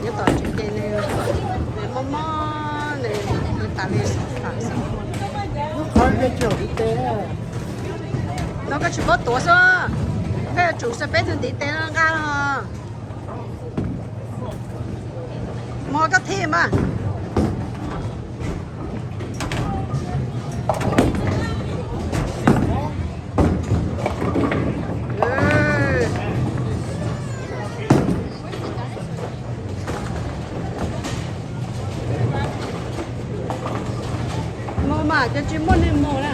Nyob tom tsev ces nws, nws mob mob, nws, nws tas li xov xam xwb. No koj tsis paub tuav xwb, koj yuav tsum xa peb tug ntiv tes no nqa los. Mus koj thiaj mas. Mus mas, cov tsis muaj neeg mus na.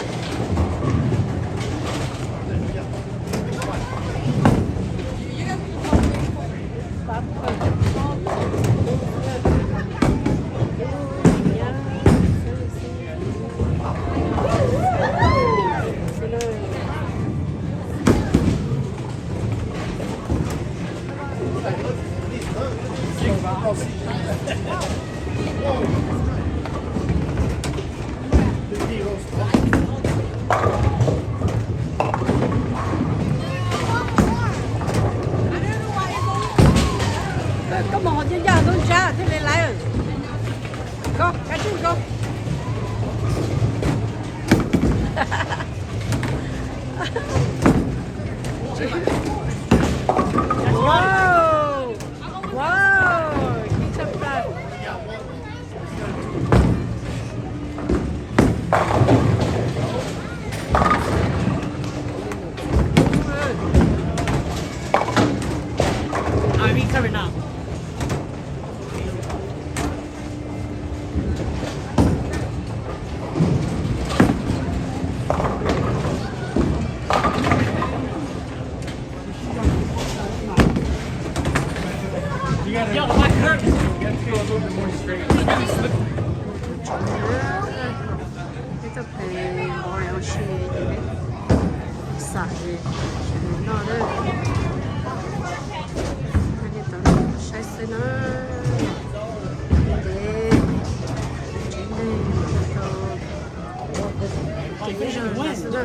Koj mus hauv ncaj ncaj ntub ntsab thiaj li laiv. Go, cá chép go. Wow. Wow. Peb tau pem npov ua si, xam li noj lawm. Li tau saib xwb na. Ntev, tsev neeg tau kev zog xwb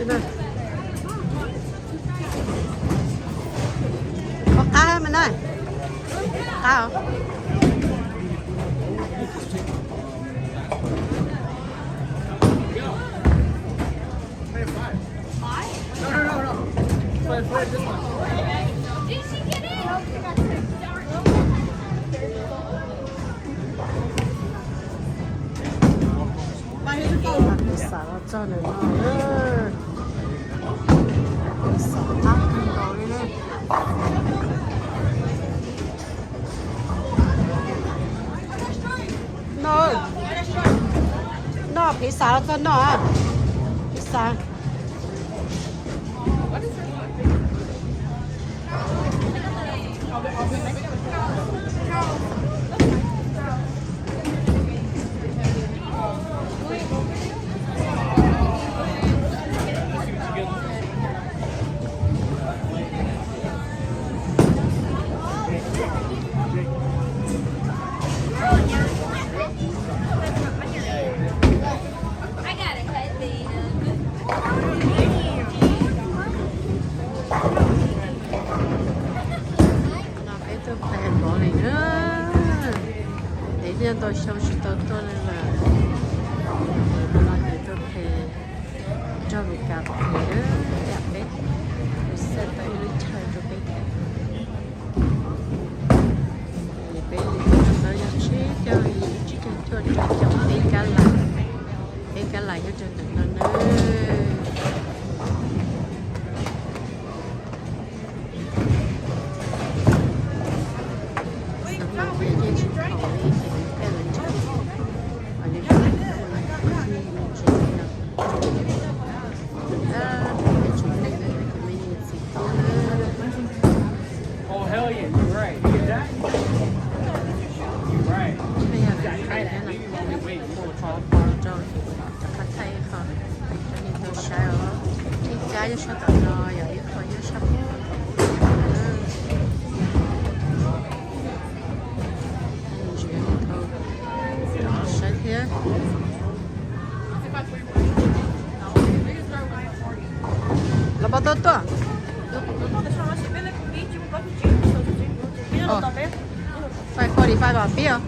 na. Qab mas na, qab. Peb xav los txog ntawm no, peb xav qab kawg nkaus li na. No, no, peb xav los txog no, peb xav. No peb tuaj pem npov li na. Ntev niaj ntau xyoo tsis tau tuaj li lawm. No ces tuaj pem nrog Meskas pem na, yam peb, Meskas tau ib lub chaw rau peb pem. Peb li no yog tsib caug, tsib caug cuaj rau caum peb kab lais, peb kab lais nyob rau ntawm no na. Sab tom no yog ib qho nyob sab pem. Ntsia tau saib thiab. Los pab tuaj tuaj. Five forty-five os pib os.